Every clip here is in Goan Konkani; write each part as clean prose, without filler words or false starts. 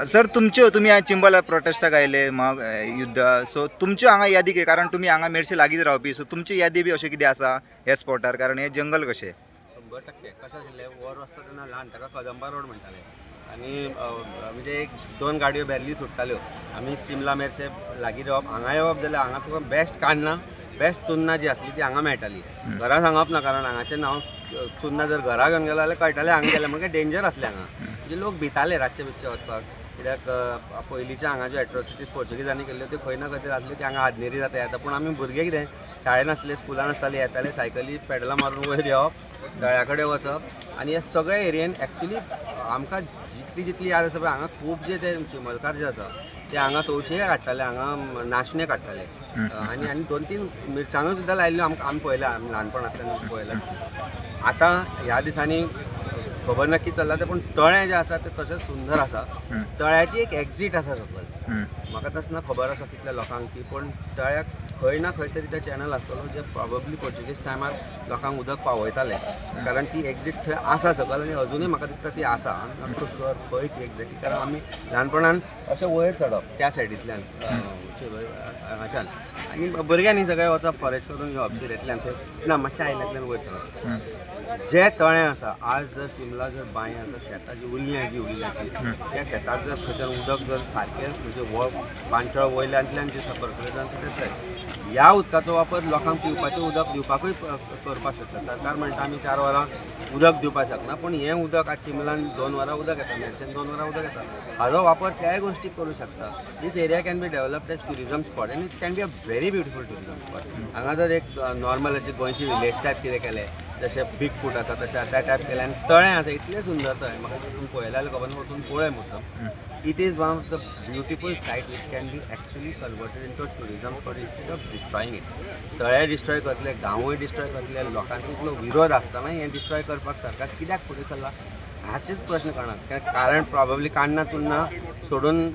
सर, तुमच्यो, तुमी आज चिंबला प्रोटेस्टाक आयले युद्ध, सो तुमच्यो हांगा यादी कितें? कारण तुमी हांगा मेरशे लागींच रावपी, सो तुमची यादी बी अशें कितें आसा ह्या स्पॉटार, कारण हें जंगल कशें? 100%. कशें आशिल्लें, हो रस्तो तेन्ना ल्हान, ताका कदंबा रोड म्हणटाले आनी म्हणजे एक दोन गाडयो बॅरली सुट्टाल्यो. आमी शिमला मेरशे लागीं रावप. हांगा येवप जाल्यार हांगा तुका बेस्ट काण्णां, बेस्ट चुन्नां जी आसली ती हांगा मेळटाली. घरा सांगप ना, कारण हांगाचें नांव चुन्नां जर घरा घेवन गेलो जाल्यार कळटालें हांगा गेलें म्हणजे डेंजर आसलें हांगा. म्हणजे लोक भिताले रातचे बितचे वचपाक, कित्याक पयलींच्या हांगा ज्यो एट्रोसिटीज पोर्चुगीजांनी केल्ल्यो त्यो खंय ना खंय तरी आसल्यो. ती हांगा आजनेरी जाता येता. पूण आमी भुरगे कितें शाळेन आसले, स्कुलान आसताले, येताले सायकली पेडलां मारून वयर येवप, तळ्या कडेन वचप. आनी ह्या सगळ्या एरियेन एक्चुली आमकां जितली जितली याद आसा पळय, हांगा खूब जे ते चिमलकार जे आसा ते हांगा तवशें काडटाले, हांगा नाशणे काडटाले आनी आनी दोन तीन मिरसांगो सुद्दां लायिल्ल्यो आमकां. आमी पळयल्या, आमी ल्हानपणांतल्यान पळयलां. आतां ह्या दिसांनी खबर ना कितें चल्लां तें, पूण तळें जें आसा तें तशें सुंदर आसा. तळ्याची एक एक्झीट आसा सकयल. म्हाका तशें ना खबर आसा कितल्या लोकांक ती, पूण तळ्याक खंय ना खंय तरी ते चॅनल आसतलो जे प्रॉबब्ली पोर्चुगीज टायमार लोकांक उदक पावयताले, कारण ती एक्झीट थंय आसा सकयल आनी अजुनूय म्हाका दिसता ती आसा. आम not sure खंय ती एक्झॅक्टली, कारण आमी ल्हानपणान अशें वयर चडप त्या सायडींतल्यान हांगाच्यान आनी भुरग्यांनी सगळें वचप, फॉरेस्ट करून घेवप शिरेंतल्यान थंय ना मातशें आयल्यांतल्यान वयर चडप. जे तळें आसा आज, जर चिमला जर बांय आसा, शेतां जी उरलीं, जी उरल्या ती त्या शेताक जर खंयच्यान उदक जर सारकें, म्हणजे हो पाणथळ वयल्यांतल्यान जे संपर्क जावन ते ह्या उदकाचो वापर लोकांक पिवपाचें उदक दिवपाकूय करपाक शकता. सरकार म्हणटा आमी 4 वरां उदक दिवपाक शकना, पूण हें उदक आज चिमलान 2 वरां उदक येता, मेरशेन 2 वरां उदक येता. हाजो वापर त्याय गोश्टीक करूं शकता. This area can be developed as tourism spot and it can be a very beautiful tourism spot. हांगा जर एक नॉर्मल अशी गोंयची विलेज टायप कितें केलें, जशें बीग फूट आसा तशें त्या टायप केलें आनी तळें आसा, इतलें सुंदर तळें, म्हाका तुमी पळयलें जाल्यार खबर ना, वचून पळय मुद्दम. It is one of the beautiful site which can be actually converted into a tourism spot instead of destroying it. तळे डिस्ट्रॉय करतले, गांवूय डिस्ट्रॉय करतले. लोकांचो इतलो विरोध आसतना हें डिस्ट्रॉय करपाक सरकार कित्याक फुडें सरला हाचेच प्रश्न कळना. कारण प्रॉबब्ली काण्णां चुन्नां सोडून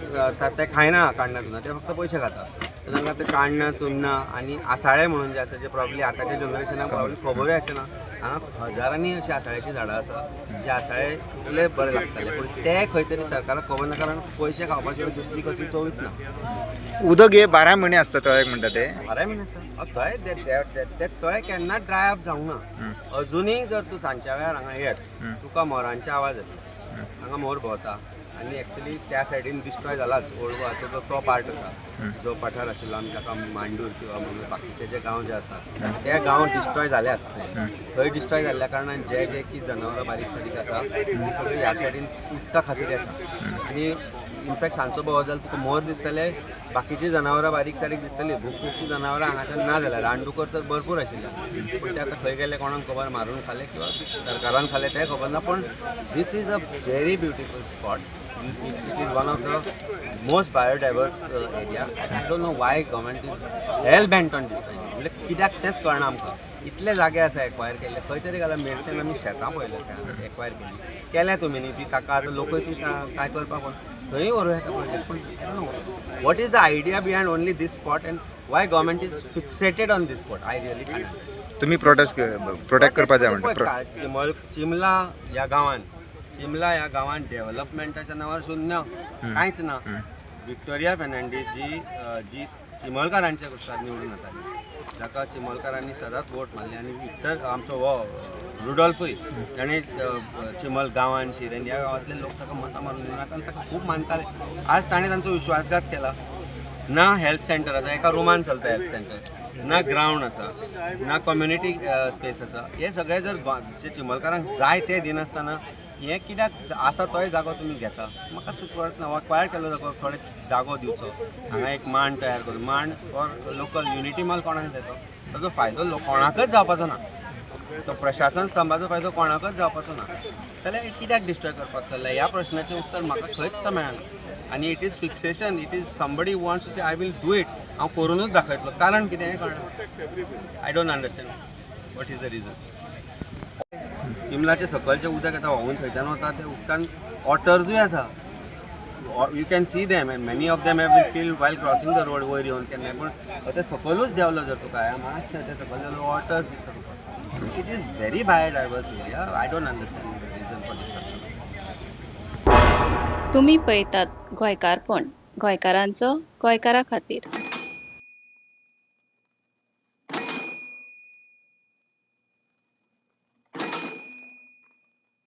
ते खायना काण्णां चुन्नां, ते फक्त पयशे खाता. तांकां ते काण्णां चुन्नां आनी आसाळे म्हणून जे आसा, जे प्रॉब्ली आतांच्या जनरेशनाक प्रॉब्ली खबरूय आसना. हांगा हजारांनी अशीं आसाळ्याचीं झाडां आसा, जे आसाळे इतले बरे लागताले, पूण ते खंय तरी सरकाराक खबर ना, कारण पयशे खावपा शिवाय दुसरी कसली चवच ना. उदक हे 12 म्हयने आसता तळ्याक म्हणटा ते? 12 म्हयने आसता तळे. ते तळे केन्नाच ड्राय अप जावंक ना. अजुनूय जर तूं सांजच्या वेळार हांगा येत, तुका मोरांचे आवाज येतले. हांगा मोर भोंवता आनी एक्चुली त्या सायडीन डिस्ट्रॉय जालाच ओल्ड गोवाचो जो तो पार्ट आसा, जो पठार आशिल्लो आमी ताका मांडूर किंवा मागीर बाकीचे जे गांव जे आसा ते गांव डिस्ट्रॉय जाल्याच. थंय थंय डिस्ट्रॉय जाल्ल्या कारणान जे जे की जनावरां बारीक सारीक आसा ती सगळीं ह्या सायडीन उदका खातीर येता. आनी इनफॅक्ट सांजचो भोंवत जाल्यार तुका मोर दिसतले, बाकीचीं जनावरां बारीक सारीक दिसतली. खूब खुबशीं जनावरां हांगाच्यान ना जाल्या. रानडुकर तर भरपूर आशिल्ले, पूण ते आतां खंय गेले कोणाक खबर, मारून खाले किंवा सरकारान खाले तें खबर ना. पूण this is a very beautiful spot. It is one of the most biodiverse area. I don't know why government is hell bent on destroying. म्हणजे कित्याक तेंच कळना आमकां. इतले जागे आसा एक्वायर केल्ले, खंय तरी घाला. मेरशेन आमी शेतां पळयल्या, थंय एक्वायर केली केल्या तुमी न्ही ती, ताका आतां लोकय ती काय करपाक थंय व्हरूं येता प्रोजेक्ट. पूण I don't know what is the idea behind only this spot and why government is fixated on this spot. I really can't. तुमी प्रोटेस्ट प्रोटेक्ट करपा जाय म्हणटा. चिमल चिमला ह्या गांवान, चिमला ह्या गांवान डेव्हलपमेंटाच्या नांवार शून्य, कांयच ना. विक्टोरिया फेर्नांडीस जी जी चिमलकारांच्या कुस्तार निवडून येताली, जाका चिमलकारांनी सदांच वोट मारली, आनी विक्टर आमचो हो रुडोल्फूय, ताणें चिमल गांवान, शिरेन ह्या गांवांतले लोक ताका मतां मारून निवडून आनी ताका खूब मानताले. आज ताणें तांचो विश्वासघात केला. ना हेल्थ सेंटर आसा, एका रुमान चलता हेल्थ सेंटर, ना ग्रावंड आसा, ना कम्युनिटी स्पेस आसा. हे सगळे जर जे चिमलकारांक जाय ते दिनासतना हें कित्याक आसा तोय जागो तुमी घेता, म्हाका तो कळत ना. एक्वायर केल्लो जागो, थोडे जागो दिवचो. हांगा एक मांड तयार करून, मांड फॉर लोकल युनिटी मॉल कोणाक जाय तो? ताजो फायदो कोणाकच जावपाचो ना. तो प्रशासन स्तंभाचो फायदो कोणाकच जावपाचो ना. जाल्यार कित्याक डिस्ट्रॉय करपाक चल्ला, ह्या प्रश्नाचें उत्तर म्हाका खंयच मेळना. आनी it is fixation, it is somebody wants to say, "I will do it, हांव करुनूच दाखयतलो." कारण कितें हें कळना. I don't understand what is the reason. चिमलाचे सकलचें उदक येता व्हांवून, थंयच्यान वता. ते उदकान ऑटर्सूय आसा. You can see them and many of them have been killed while crossing the road वयर येवन केन्नाय. पूण ते सकलूच देंवलो जर तुका, मातशें ते सकयल देंवलो, ऑटर्स दिसता तुका. It is very biodiverse area. I don't understand the reason for destruction. तुमी पळयतात गोंयकारपण, गोंयकारांचो गोंयकारा खातीर.